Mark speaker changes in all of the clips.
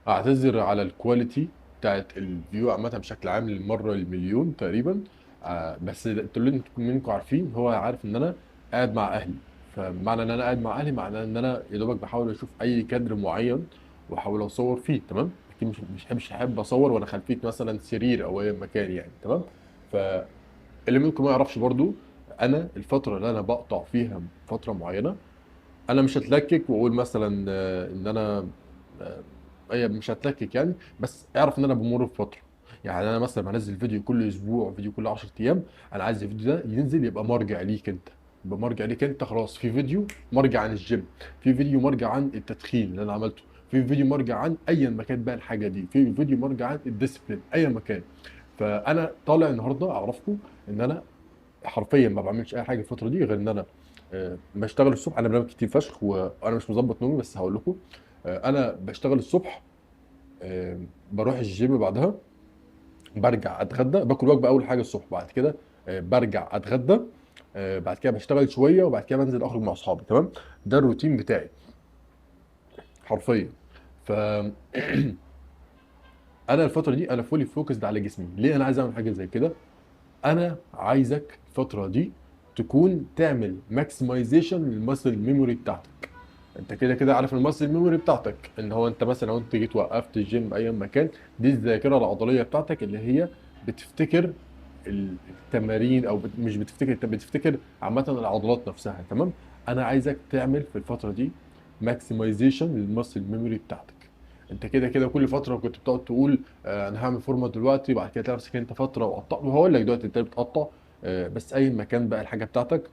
Speaker 1: اعتذر على ال quality بتاعت ال view عامة بشكل عام للمرة المليون تقريبا. بس انتوا اللي انتوا منكم عارفين، هو عارف ان انا قاعد مع اهلي، فمعنى ان انا قاعد مع اهلي معناه ان انا يا دوبك بحاول اشوف اي كادر معين واحاول اصور فيه، تمام؟ اكيد مش هحب اصور وانا خلفية مثلا سرير او اي مكان يعني، تمام؟ فاللي منكم ما يعرفش برضو، انا الفترة اللي انا بقطع فيها فترة معينة، انا مش هتلكك واقول مثلا ان انا مش هتلكك يعني، بس اعرف ان انا بمر بفترة. يعني انا مثلا بنزل فيديو كل اسبوع، فيديو كل 10 ايام، انا عايز الفيديو ده ينزل يبقى مرجع ليك انت، يبقى مرجع ليك انت. خلاص، في فيديو مرجع عن الجيم، في فيديو مرجع عن التدخين اللي انا عملته، في فيديو مرجع عن ايا مكان بقى الحاجة دي، في فيديو مرجع عن ال discipline ايا مكان. فانا طالع النهارده اعرفكم ان انا حرفيا ما بعملش اي حاجة الفترة دي غير ان انا بشتغل الصبح. انا بنام كتير فشخ وانا مش مظبط نومي، بس هقول لكم. انا بشتغل الصبح، بروح الجيم، بعدها برجع اتغدى، باكل وجبة اول حاجة الصبح، بعد كده برجع اتغدى، بعد كده بشتغل شوية، وبعد كده بنزل اخرج مع اصحابي، تمام؟ ده الروتين بتاعي حرفيا. ف انا الفترة دي انا fully focused على جسمي. ليه انا عايز اعمل حاجة زي كده؟ انا عايزك الفترة دي تكون تعمل maximization لل muscle memory بتاعتك. انت كده كده عارف ال muscle memory بتاعتك، ان هو انت مثلا لو انت جيت وقفت الجيم اي مكان، دي الذاكرة العضلية بتاعتك اللي هي بتفتكر التمارين، او مش بتفتكر، انت بتفتكر عامة العضلات نفسها، تمام؟ انا عايزك تعمل في الفترة دي maximization لل muscle memory بتاعتك. انت كده كده كل فترة كنت بتقعد تقول، انا هعمل فورمه دلوقتي، وبعد كده تلاقي نفسك انت فترة وقطعت، وهقول لك دلوقتي انت بتقطع، بس اي مكان بقى الحاجة بتاعتك،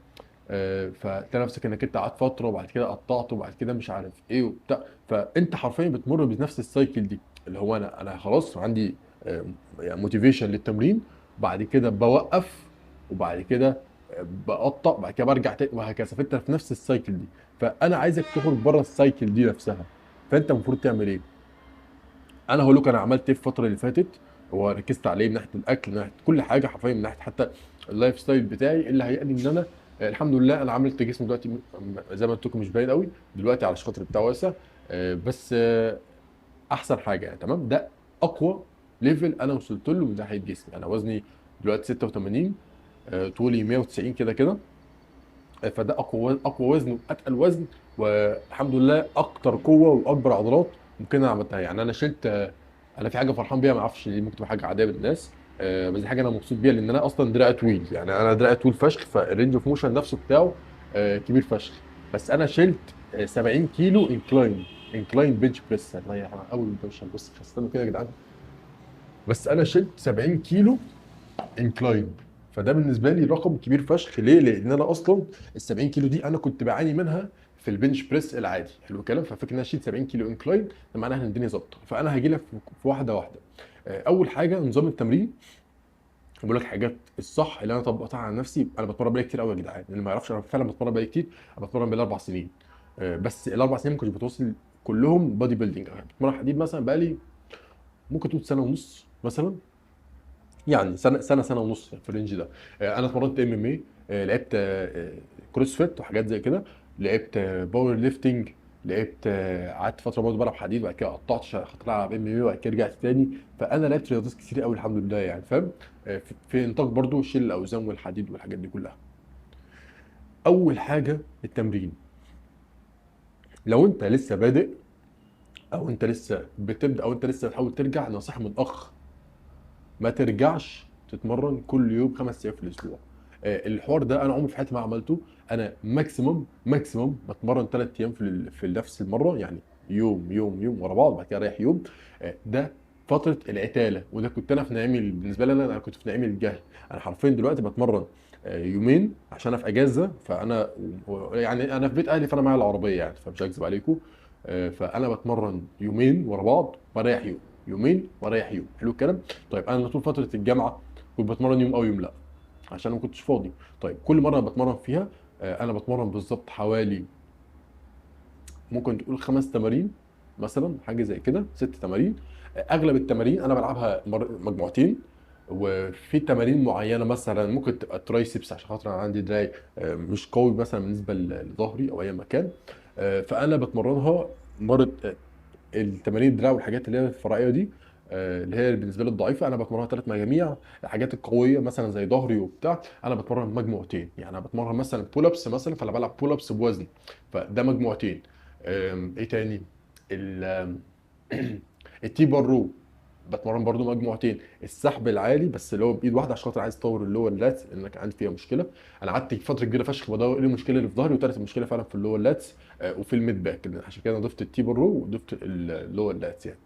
Speaker 1: فتلاقي نفسك انك انت قعدت فترة وبعد كده قطعت وبعد كده مش عارف ايه وبتاع. فانت حرفيا بتمر بنفس ال cycle دي، اللي هو انا خلاص عندي، motivation للتمرين، بعد كده بوقف، وبعد كده بقطع، بعد كده برجع تاني، وهكذا. فانت في نفس ال cycle دي، فانا عايزك تخرج بره ال cycle دي نفسها. فانت المفروض تعمل ايه؟ انا هقول لكم انا عملت ايه في الفترة اللي فاتت، وركزت عليه من ناحية الاكل، من ناحية كل حاجة حرفيا، من ناحية حتى ال lifestyle بتاعي، اللي هيقني ان انا، الحمد لله انا عملت جسم دلوقتي زي ما قلت لكم مش باين قوي دلوقتي علشان خاطر بتاع واسع، بس، احسن حاجة يعني، تمام؟ ده اقوى level انا وصلت له من ناحية جسمي. انا وزني دلوقتي 86، طولي 190 كده كده، فده اقوى وزن واتقل وزن، والحمد لله اكتر قوة واكبر عضلات ممكن انا عملتها. يعني انا شلت، انا في حاجة فرحان بيها، ما اعرفش دي ممكن تبقى حاجة عادية بالناس، بس دي حاجة انا مبسوط بيها، لان انا اصلا دراعي طويل، يعني انا دراعي طويل فشخ، فال range of motion نفسه بتاعه، كبير فشخ. بس انا شلت، 70 كيلو incline bench press. الله يا حبيبي، اول ما بص استنوا كده يا جدعان، بس انا شلت 70 كيلو incline، فده بالنسبة لي رقم كبير فشخ. ليه؟ لان انا اصلا ال 70 كيلو دي انا كنت بعاني منها في ال bench press العادي، حلو الكلام. ففكره ان انا اشيل 70 كيلو incline ده معناها ان الدنيا ظابطة. فانا هاجي لك في واحدة واحدة. اول حاجة نظام التمرين، بقول لك حاجات الصح اللي انا طبقتها على نفسي. انا بتمرن بقالي كتير قوي يا جدعان، اللي ما يعرفش انا فعلا بتمرن بقالي كتير، انا بتمرن بقالي 4 سنين، بس الاربع سنين ما كنتش بتوصل كلهم body building. انا بتمرن حديد مثلا بقالي ممكن تقول سنة ونص مثلا، يعني سنة، سنة، سنة ونص في ال range ده. انا اتمرنت MMA، لعبت، CrossFit وحاجات زي كده، لعبت، power lifting، لعبت، قعدت فترة برضه بلعب حديد، وبعد كده قطعت عشان خاطر العب MMA، وبعد كده رجعت تاني. فانا لعبت رياضات كتير قوي الحمد لله يعني، فاهم؟ في نطاق برضه شيل الاوزان والحديد والحاجات دي كلها. اول حاجة التمرين. لو انت لسه بادئ او انت لسه بتبدا او انت لسه بتحاول ترجع، نصيحة من اخ، ما ترجعش تتمرن كل يوم 5 ايام في الاسبوع. الحوار ده انا عمري في حياتي ما عملته. انا maximum بتمرن 3 ايام في نفس المرة، يعني يوم يوم يوم ورا بعض، بعد كده رايح يوم. ده فترة العتاله، وده كنت انا في نعيم بالنسبة لي انا كنت في نعيم الجهل. انا حرفيا دلوقتي بتمرن، يومين عشان انا في اجازه، فانا يعني انا في بيت اهلي، فانا معايا العربية يعني، فمش هكذب عليكم. فانا بتمرن يومين ورا بعض واريح يوم، يومين واريح يوم، حلو الكلام. طيب انا طول فترة الجامعة كنت بتمرن يوم او يوم لا، عشان ما كنتش فاضي. طيب كل مرة بتمرن فيها، انا بتمرن بالظبط حوالي ممكن تقول 5 تمارين مثلا، حاجة زي كده، 6 تمارين. اغلب التمارين انا بلعبها مجموعتين، وفي تمارين معينة مثلا ممكن تبقى triceps عشان خاطر انا عندي دراي، مش قوي مثلا بالنسبة لظهري او اي مكان، فانا بتمرنها مرة، التمارين الدراع والحاجات اللي هي الفرعية دي، اللي هي بالنسبة لي الضعيفة، انا بتمرنها 3 مجاميع. الحاجات القوية مثلا زي ظهري وبتاع انا بتمرن مجموعتين، يعني انا بتمرن مثلا pull ups مثلا، فانا بلعب pull ups بوزن، فده مجموعتين. ايه تاني؟ ال T-bar row بتمرن برضو مجموعتين. السحب العالي بس اللي هو بايد واحدة عشان خاطر عايز اطور ال lower lats لانك عندي فيها مشكلة. انا قعدت فترة كبيرة فشخ بدور ايه المشكلة اللي في ظهري، وطلعت المشكلة فعلا في ال lower lats، وفي ال mid back، عشان كده انا ضفت ال T-bar row وضفت ال lower lats، يعني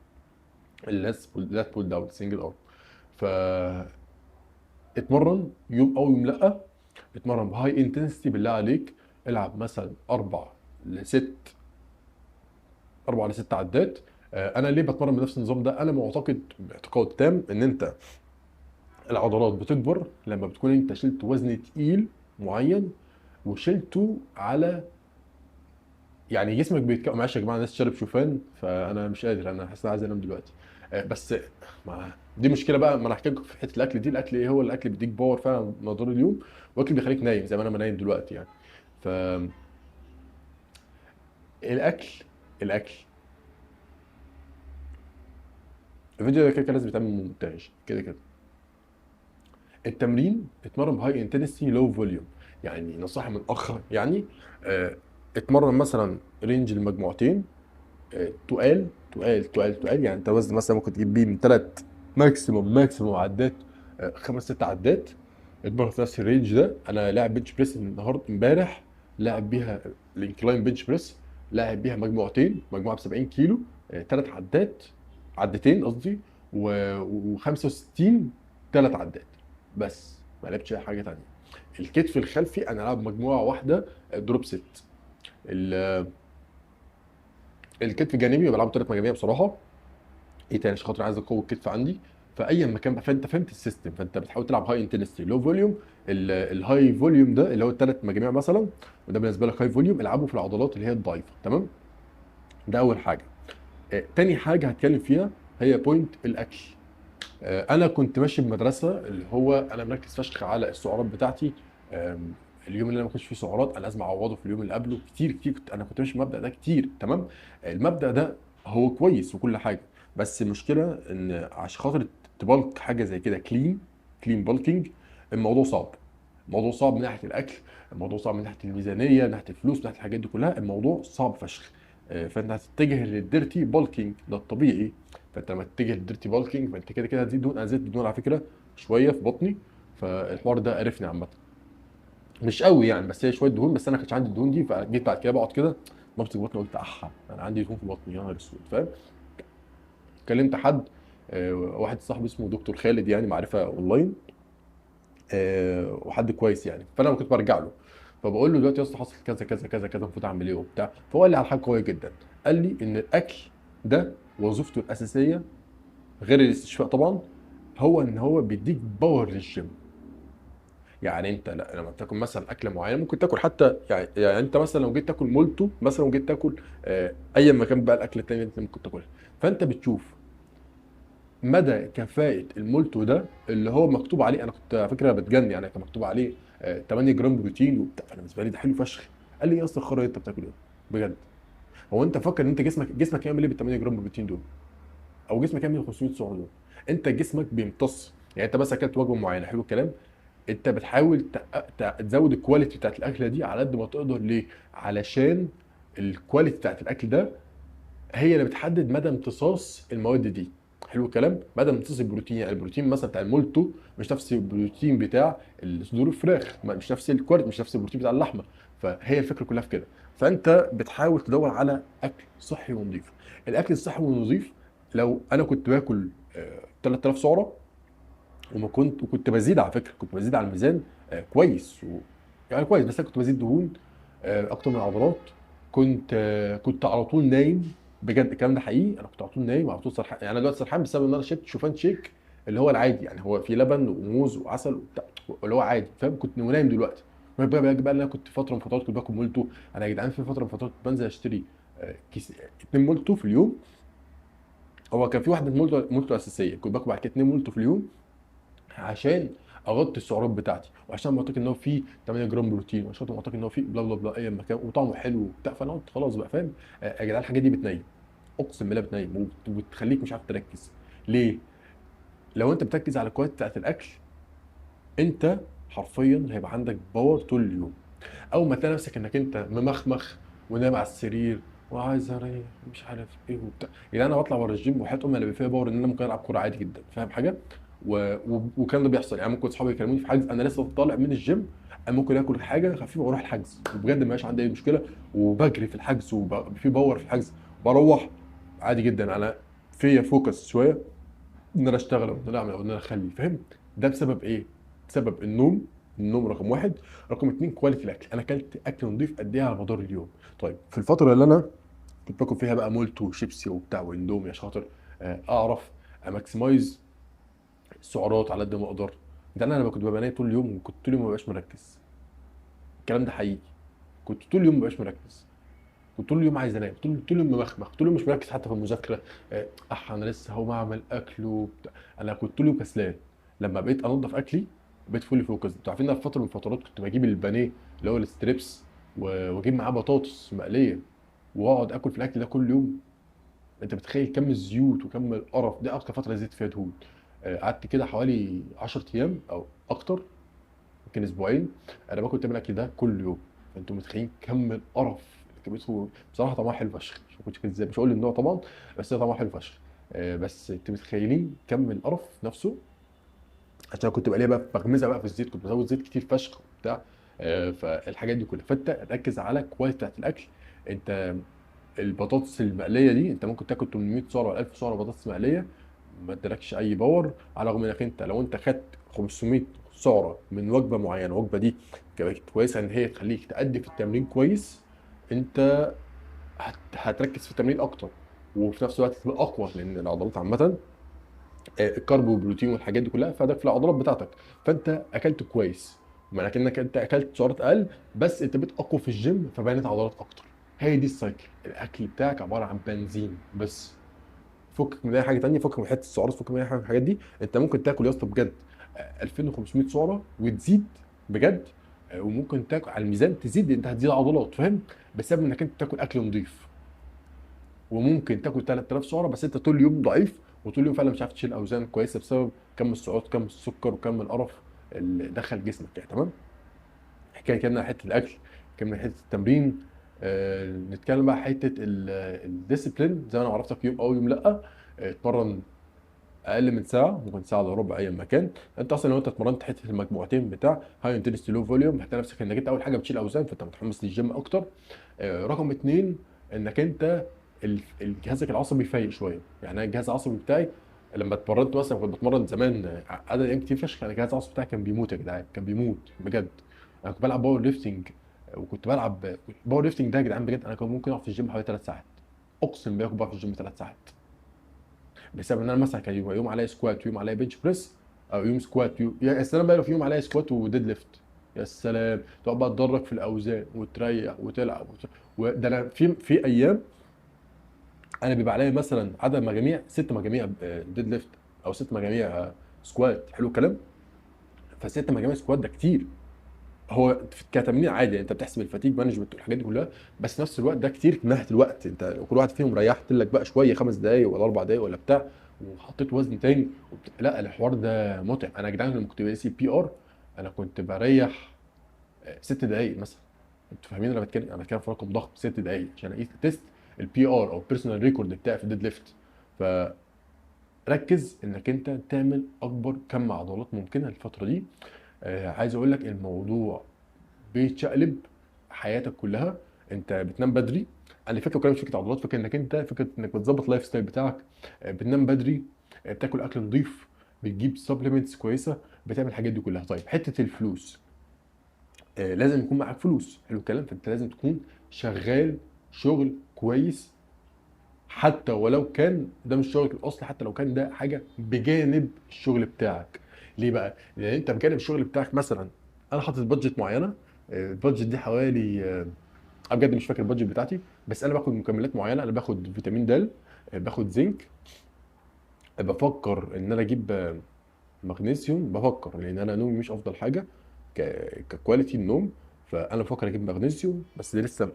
Speaker 1: ال lats lat pull down single arm. ف اتمرن يوم او يوم لا، اتمرن ب high intensity بالله عليك، العب مثلا 4 ل 6 عدات. انا ليه بتمرن بنفس النظام ده؟ انا معتقد اعتقاد تام ان انت العضلات بتكبر لما بتكون انت شلت وزن تقيل معين وشلته على، يعني جسمك بيتكون. معلش يا جماعة الناس شارب شوفان فانا مش قادر، انا حاسس ان انا عايز انام دلوقتي. بس ما دي مشكلة بقى، ما انا هحكي لكم في حتة الاكل دي. الاكل ايه هو؟ الاكل بيديك power فعلا مدار اليوم، والاكل بيخليك نايم زي ما انا ما نايم دلوقتي يعني. ف الاكل الفيديو ده كده كده لازم يتعمل مونتاج كده كده. التمرين اتمرن ب high intensity low volume، يعني نصيحة من اخ يعني، اتمرن مثلا range المجموعتين، تقال تقال تقال تقال، يعني انت وزن مثلا ممكن تجيب بيه من 3 maximum عدات، 5 6 عدات، اتمرن في نفس ال range ده. انا لاعب bench press النهارده امبارح، لاعب بيها ال incline bench press، لاعب بيها مجموعتين، مجموعة ب 70 كيلو، 3 عدات، عدتين قصدي، و 65 3 عدات بس، ما لعبتش اي حاجة ثانية. الكتف الخلفي انا لعب مجموعة واحدة drop set. الكتف الجانبي بلعبه 3 مجاميع بصراحة. ايه تاني؟ عشان خاطر عايز اقوي الكتف عندي. فاي مكان بقى، فانت فهمت ال system، فانت بتحاول تلعب high intensity low volume. ال high volume ده اللي هو الثلاث مجاميع مثلا، وده بالنسبة لك high volume، العبه في العضلات اللي هي الضعيفة، تمام؟ ده اول حاجة. تاني حاجة هتكلم فيها هي point الاكل. انا كنت ماشي بمدرسة اللي هو انا مركز فشخ على السعرات بتاعتي. اليوم اللي انا ما كنتش فيه سعرات انا لازم اعوضه في اليوم اللي قبله كتير كتير. انا كنت ماشي بالمبدا ده كتير، تمام؟ المبدا ده هو كويس وكل حاجة، بس المشكلة ان عشان خاطر ت bulk حاجة زي كده clean bulking، الموضوع صعب. الموضوع صعب من ناحية الاكل، الموضوع صعب من ناحية الميزانية، من ناحية الفلوس، من ناحية الحاجات دي كلها، الموضوع صعب فشخ. فانت هتتجه لل dirty bulking، ده الطبيعي. فانت لما تتجه لل dirty bulking فانت كده كده هتزيد دهون. انا زدت دهون على فكرة شوية في بطني، فالحوار ده قرفني عامة، مش قوي يعني، بس هي شوية دهون، بس انا ما كانش عندي الدهون دي. فجيت بعد كده بقعد كده بمسك بطني قلت احا انا عندي دهون في بطني، يا نهار اسود، فاهم؟ كلمت حد، واحد صاحبي اسمه دكتور خالد، يعني معرفة اونلاين، وحد كويس يعني، فانا كنت برجع له فبقول له دلوقتي يا اسطى حصل كذا كذا كذا كذا، المفروض اعمل ايه وبتاع. فهو قال لي على حاجة قوية جدا، قال لي ان الاكل ده وظيفته الاساسية غير الاستشفاء طبعا، هو ان هو بيديك power لل gym. يعني انت لا لما تاكل مثلا اكله معينة ممكن تاكل حتى يعني انت مثلا لو جيت تاكل مولتو مثلا، وجيت تاكل اي مكان بقى الاكل التاني اللي انت ممكن تاكلها، فانت بتشوف مدى كفاءة المولتو ده اللي هو مكتوب عليه. انا كنت على فكرة بتجن يعني، كان مكتوب عليه 8 جرام بروتين وبتاع، فانا بالنسبة لي ده حلو فشخ. قال لي يا اسطى الخرا انت بتاكل ايه بجد؟ هو انت فاكر ان انت جسمك يعمل ايه بال 8 جرام بروتين دول؟ او جسمك يعمل 500 سعر دول؟ انت جسمك بيمتص، يعني انت بس اكلت وجبة معينة، حلو الكلام، انت بتحاول تزود ال quality بتاعت الاكلة دي على قد ما تقدر. ليه؟ علشان ال quality بتاعت الاكل ده هي اللي بتحدد مدى امتصاص المواد دي، حلو الكلام، مدى امتصاص البروتين. يعني البروتين مثلا بتاع المولتو مش نفس البروتين بتاع صدور الفراخ، مش نفس ال quality، مش نفس البروتين بتاع اللحمة. فهي الفكرة كلها في كده. فانت بتحاول تدور على اكل صحي ونظيف. الاكل الصحي والنظيف، لو انا كنت باكل 3000 سعره وما كنت، وكنت بزيد على فكرة، كنت بزيد على الميزان، كويس يعني كويس، بس انا كنت بزيد دهون، اكتر من العضلات. كنت على طول نايم بجد، الكلام ده حقيقي، انا كنت على طول نايم، على طول سرحان. يعني انا دلوقتي سرحان بسبب ان انا شربت شوفان shake اللي هو العادي، يعني هو فيه لبن وموز وعسل وبتاع اللي هو عادي، فاهم؟ كنت نايم دلوقتي. ما بقى انا كنت فترة من فترات كنت باكل مولتو. انا يا جدعان في فترة من فترات كنت بنزل اشتري، كيس 2 مولتو في اليوم. هو كان في واحدة مولتو اساسية، كنت باكل بعد كده 2 مولتو في اليوم عشان اغطي السعرات بتاعتي، وعشان معتقد ان هو فيه 8 جرام بروتين، وعشان معتقد ان هو فيه بلا بلا بلا اي مكان وطعمه حلو وبتاع. فانا قلت خلاص بقى، فاهم؟ يا جدعان الحاجات دي بتنيم، اقسم بالله بتنيم وبتخليك مش عارف تركز. ليه؟ لو انت بتركز على ال quality بتاعت الاكل، انت حرفيا هيبقى عندك power طول اليوم. اول ما تلاقي نفسك انك انت ممخمخ ونايم على السرير وعايز اريح ومش عارف ايه وبتاع، يعني انا بطلع بره الجيم وحياه امي انا بيبقى فيها power ان انا ممكن العب كورة عادي جدا، فاهم حاجة؟ وكان ده بيحصل. يعني ممكن اصحابي يكلموني في حجز، انا لسه طالع من الجيم، انا ممكن اكل حاجة خفيفة واروح الحجز، وبجد ما عندي اي مشكلة، وبجري في الحجز وفي power في الحجز، بروح عادي جدا. انا فيا focus شوية ان انا اشتغل وان انا اعمل وان انا اخلي، فاهم؟ ده بسبب ايه؟ بسبب النوم. النوم رقم واحد. رقم اتنين quality الاكل. انا اكلت اكل نظيف قد ايه على مدار اليوم؟ طيب في الفترة اللي انا كنت باكل فيها بقى مولتو وشيبسي وبتاع واندومي عشان خاطر اعرف ا maximize السعرات على قد ما اقدر، ده انا كنت ببقى نايم طول اليوم، وكنت طول اليوم ما ببقاش مركز. الكلام ده حقيقي، كنت طول اليوم ما ببقاش مركز، كنت طول اليوم عايز انام، طول اليوم ممخمخ، طول اليوم مش مركز حتى في المذاكرة. انا لسه هقوم اعمل اكل وبتاع. انا كنت طول اليوم كسلان. لما بقيت انضف اكلي بقيت fully focus. انتوا عارفين ان في فترة من الفترات كنت بجيب البانيه اللي هو ال strips واجيب معاه بطاطس مقلية واقعد اكل في الاكل ده كل يوم. انت بتخيل كم الزيوت وكم القرف؟ دي اكتر فترة زيت فيها دهون. قعدت كده حوالي 10 ايام او اكتر، يمكن اسبوعين، انا باكل تمن الاكل ده كل يوم. فانتوا متخيلين كم القرف اللي كان بيدخل. بصراحة طعمها حلو فشخ، مش كنت ازاي، مش هقول النوع طبعا، بس هي طعمها حلو فشخ. بس انتوا متخيلين كم القرف نفسه؟ عشان كنت بقليها بقى بغمزها بقى في الزيت، كنت بزود زيت كتير فشخ وبتاع. فالحاجات دي كلها. فانت ركز على ال quality بتاعت الاكل. انت البطاطس المقليه دي انت ممكن تاكل 800 سعره ولا 1000 سعره بطاطس مقلية ما ادالكش اي power، على الرغم انك انت لو انت خدت 500 سعره من وجبة معينة، الوجبة دي كويسة ان هي تخليك تأدي في التمرين كويس، انت هتركز في التمرين اكتر، وفي نفس الوقت تبقى اقوى، لان العضلات عامة، ال carb والبروتين والحاجات دي كلها فادك في العضلات بتاعتك. فانت اكلت كويس، معنى انك انت اكلت سعرات اقل، بس انت بقيت اقوى في الجيم فبنيت عضلات اكتر. هي دي ال cycle. الاكل بتاعك عبارة عن بنزين بس، فكك من اي حاجة ثانية، فكك من حتة السعرات، فكك من اي حاجة من الحاجات دي. انت ممكن تاكل يا اسطى بجد 2500 سعره وتزيد بجد، وممكن تاكل على الميزان تزيد، انت هتزيد عضلات، فاهم؟ بسبب انك انت تاكل اكل نظيف. وممكن تاكل 3000 سعره بس انت طول اليوم ضعيف، وطول اليوم فعلا مش عارف تشيل اوزان كويسة بسبب كم السعرات، كم السكر، وكم القرف اللي دخل جسمك يعني. تمام؟ حكاية كده حتة الاكل، كمل حتة التمرين. نتكلم بقى حتة ال discipline. زي ما انا عرفتك يوم او يوم لا، اتمرن اقل من ساعة، ممكن ساعة الا ربع ايا ما كان. انت اصلا لو انت اتمرنت حتة المجموعتين بتاع high intensity low volume، هتلاقي نفسك انك انت اول حاجة بتشيل اوزان، فانت متحمس للجيم اكتر. رقم اتنين انك انت جهازك العصبي فايق شوية. يعني انا الجهاز العصبي بتاعي لما اتمرنت مثلا، كنت بتمرن زمان عدد ايام كتير فشخ، انا الجهاز العصبي بتاعي كان بيموت يا جدعان، كان بيموت بجد. انا كنت بلعب power lifting، وكنت بلعب power lifting ده يا جدعان بجد، انا كان ممكن اقف في الجيم حوالي 3 ساعات، اقسم بالله كنت بقف في الجيم 3 ساعات، بسبب ان انا مثلا كان يوم عليا squat، ويوم عليا bench press، او يوم squat، يا سلام بقى لو في يوم عليا squat و deadlift، يا سلام، تقعد بقى تدرج في الاوزان وتريح وتلعب وده انا في ايام انا بيبقى عليا مثلا عدد مجاميع 6 مجاميع deadlift او 6 مجاميع squat، حلو الكلام؟ فست مجاميع squat ده كتير، هو كتمرين عادي يعني انت بتحسب ال fatigue management والحاجات دي كلها، بس في نفس الوقت ده كتير من ناحية الوقت. انت لو كل واحد فيهم ريحت لك بقى شوية 5 دقايق ولا 4 دقايق ولا بتاع، وحطيت وزن تاني لا الحوار ده متعب. انا يا جدعان لما كنت بقيس PR انا كنت بريح 6 دقايق مثلا، انتوا فاهمين انا بتكلم؟ انا بتكلم في رقم ضخم، 6 دقايق عشان اقيس test ال PR او personal record بتاعي في ال deadlift. فركز انك انت تعمل اكبر كم عضلات ممكنة الفترة دي. عايز اقول لك الموضوع بيتشقلب حياتك كلها. انت بتنام بدري، على فكرة كلام مش فكرة عضلات، فكرة انك انت فكرة انك بتظبط ال lifestyle بتاعك، بتنام بدري، بتاكل اكل نظيف، بتجيب supplements كويسة، بتعمل الحاجات دي كلها. طيب حتة الفلوس، لازم يكون معاك فلوس، حلو الكلام؟ فانت لازم تكون شغال شغل كويس، حتى ولو كان ده مش شغلك الاصلي، حتى لو كان ده حاجة بجانب الشغل بتاعك. ليه بقى؟ لان انت بجانب الشغل بتاعك مثلا انا حاطط budget معينة، ال budget دي حوالي، انا بجد مش فاكر ال budget بتاعتي، بس انا باخد مكملات معينة، انا باخد فيتامين د، باخد زنك، بفكر ان انا اجيب مغنيسيوم، بفكر لان انا نومي مش افضل حاجة ك quality النوم، فانا بفكر اجيب مغنيسيوم، بس لسه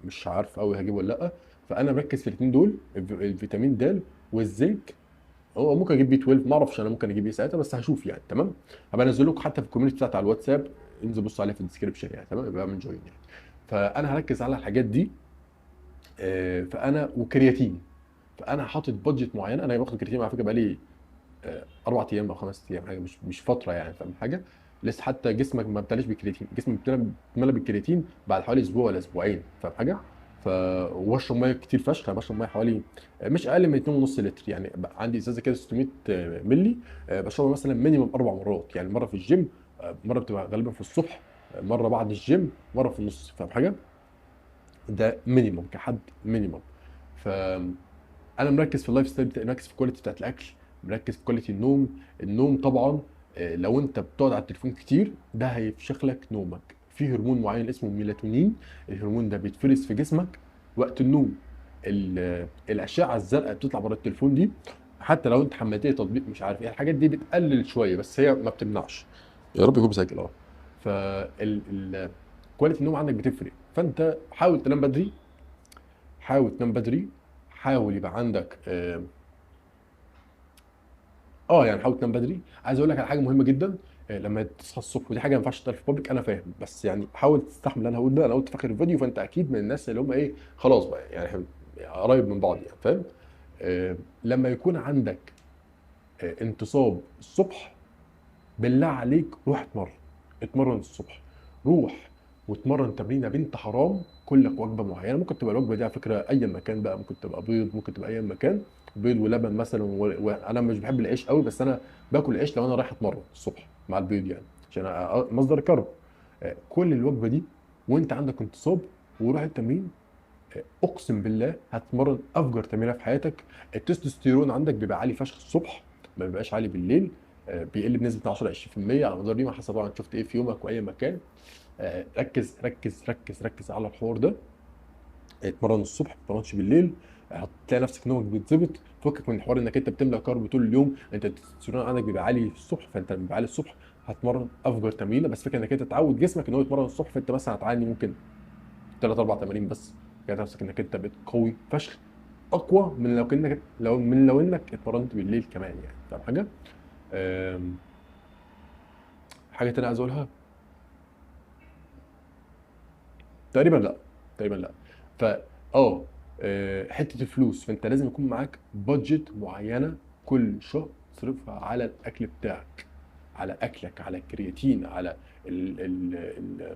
Speaker 1: مش عارف قوي هجيبه ولا لا. فانا مركز في الاثنين دول، الفيتامين د والزنك. هو ممكن اجيب B 12، ما اعرفش انا ممكن اجيب ايه ساعتها، بس هشوف يعني. تمام، هبقى انزل لكم حتى في ال community بتاعتي على الواتساب، انزل بص عليها في ال description يعني. تمام، يبقى اعمل join يعني. فانا هركز على الحاجات دي. فانا وكرياتين، فانا حاطط budget معينة. انا باخد كرياتين على فكرة بقالي 4 ايام او 5 ايام، حاجة مش فترة يعني، فاهم حاجة؟ لسه حتى جسمك ما ابتلاش بالكرياتين، جسمك اتملى بالكرياتين بعد حوالي اسبوع ولا اسبوعين، فاهم حاجة؟ وبشرب مية كتير فشخ. انا بشرب مية حوالي مش اقل من 2.5 لتر يعني، عندي ازازة كده 600 مللي، بشربها مثلا minimum 4 مرات يعني، مرة في الجيم، مرة بتبقى غالبا في الصبح، مرة بعد الجيم، مرة في النص، فاهم حاجة؟ ده minimum كحد minimum. ف انا مركز في ال lifestyle بتاعي، مركز في ال quality بتاعت الاكل، مركز في quality النوم. النوم طبعا، لو انت بتقعد على التليفون كتير ده هيفشخ لك نومك. في هرمون معين اسمه ميلاتونين، الهرمون ده بيتفرز في جسمك وقت النوم. الاشعة الزرقاء بتطلع بره التليفون دي، حتى لو انت حملت تطبيق مش عارف ايه، الحاجات دي بتقلل شوية بس هي ما بتمنعش. يا رب يكون مسجل. فال quality النوم عندك بتفرق. فانت حاول تنام بدري، حاول تنام بدري، حاول يبقى عندك يعني حاول تنام بدري. عايز اقول لك على حاجة مهمة جدا، لما تصحى الصبح، ودي حاجة ما ينفعش تتقال في public، انا فاهم، بس يعني حاول تستحمل اللي انا هقوله ده. انا قلت في اخر الفيديو، فانت اكيد من الناس اللي هم ايه، خلاص بقى يعني احنا قريب من بعض يعني، فاهم؟ لما يكون عندك انتصاب الصبح، بالله عليك روح اتمرن، اتمرن الصبح، روح واتمرن تمرينه بنت حرام، كل لك وجبة معينة. ممكن تبقى الوجبة دي على فكرة اي مكان بقى، ممكن تبقى بيض، ممكن تبقى اي مكان، بيض ولبن مثلا. وانا مش بحب العيش قوي، بس انا باكل عيش لو انا رايح اتمرن الصبح مع البيض يعني، عشان مصدر carb. كل الوجبة دي وانت عندك انتصاب وروح التمرين، اقسم بالله هتتمرن افجر تمرينه في حياتك. التستوستيرون عندك بيبقى عالي فشخ الصبح، ما بيبقاش عالي بالليل، بيقل بنسبة 10 20% على مدار اليوم، حسب طبعا شفت ايه في يومك واي مكان. ركز ركز ركز ركز على الحوار ده. اتمرن الصبح، ما تتمرنش بالليل، هتلاقي نفسك نومك بيتظبط. فكك من حوار انك انت بتملى carb طول اليوم، انت التستوستيرون عندك بيبقى عالي الصبح، فانت لما بيبقى عالي الصبح هتمرن افجر تمرينه. بس فكرة انك انت تعود جسمك ان هو يتمرن الصبح، فانت مثلا هتعاني ممكن 3 4 تمارين بس، تلاقي نفسك انك انت بقيت قوي فشخ، اقوى من لو كانك لو من لو انك اتمرنت بالليل كمان يعني، فاهم حاجة؟ حاجة تانية عايز اقولها؟ تقريبا لا، تقريبا لا. ف حتة الفلوس، فانت لازم يكون معاك بادجت معينة كل شهر تصرفها على الاكل بتاعك، على اكلك، على الكرياتين، على ال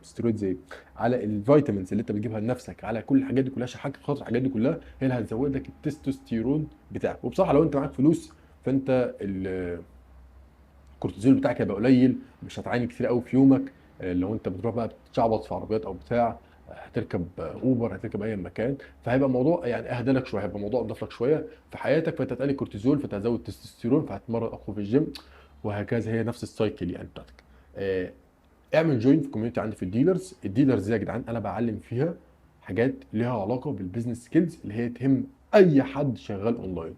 Speaker 1: steroids، زي على ال vitamins اللي انت بتجيبها لنفسك، على كل الحاجات دي كلها. عشان حاجة خاطر الحاجات دي كلها هي اللي هتزود لك التستوستيرون بتاعك. وبصراحة لو انت معاك فلوس فانت الكورتيزول بتاعك هيبقى قليل، مش هتعاني كتير قوي في يومك. لو انت بتروح بقى بتشعبط في عربيات او بتاع، هتركب اوبر، هتركب اي مكان، فهيبقى الموضوع يعني اهدى لك شوية، هيبقى الموضوع اضاف لك شوية في حياتك. فانت هتقلل الكورتيزول، فانت هتزود التستوستيرون، فهتمرن اقوى في الجيم، وهكذا. هي نفس ال cycle يعني بتاعتك. اعمل join في ال community عندي في ال dealers. ال dealers دي يا جدعان انا بعلم فيها حاجات ليها علاقة بال business skills اللي هي تهم اي حد شغال اونلاين.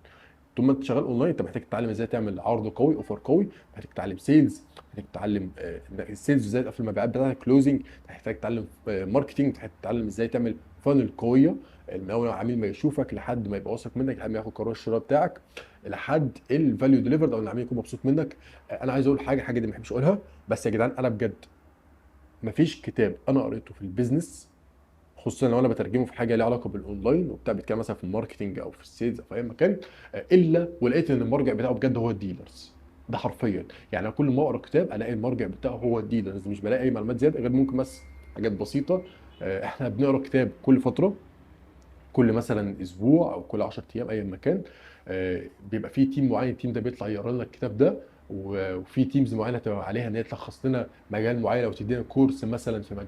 Speaker 1: طول ما انت شغال اونلاين انت محتاج تتعلم ازاي تعمل عرض قوي، offer قوي، محتاج تتعلم sales، محتاج تتعلم ال sales ازاي تقفل المبيعات بتاعتك، closing، محتاج تتعلم marketing، محتاج تتعلم ازاي تعمل funnel قوية من اول العميل ما يشوفك لحد ما يبقى واثق منك، لحد ما ياخد قرار الشراء بتاعك، لحد ال value delivered او العميل يكون مبسوط منك. انا عايز اقول حاجة، حاجة دي ما بحبش اقولها، بس يا جدعان انا بجد مفيش كتاب انا قريته في ال business، خصوصا لو انا بترجمه في حاجة ليها علاقة بالاونلاين وبتاع، بيتكلم مثلا في ال marketing او في ال sales او في اي مكان، الا ولقيت ان المرجع بتاعه بجد هو ال dealers. ده حرفيا يعني كل ما اقرا كتاب الاقي المرجع بتاعه هو ال dealers، مش بلاقي اي معلومات زيادة غير ممكن بس حاجات بسيطة. احنا بنقرا كتاب كل فترة، كل مثلا اسبوع او كل 10 ايام اي مكان، بيبقى فيه team معين، ال team ده بيطلع يقرا لنا الكتاب ده، وفي teams معينة تبقى عليها ان هي تلخص لنا مجال معين او تدينا course مثلا في مجال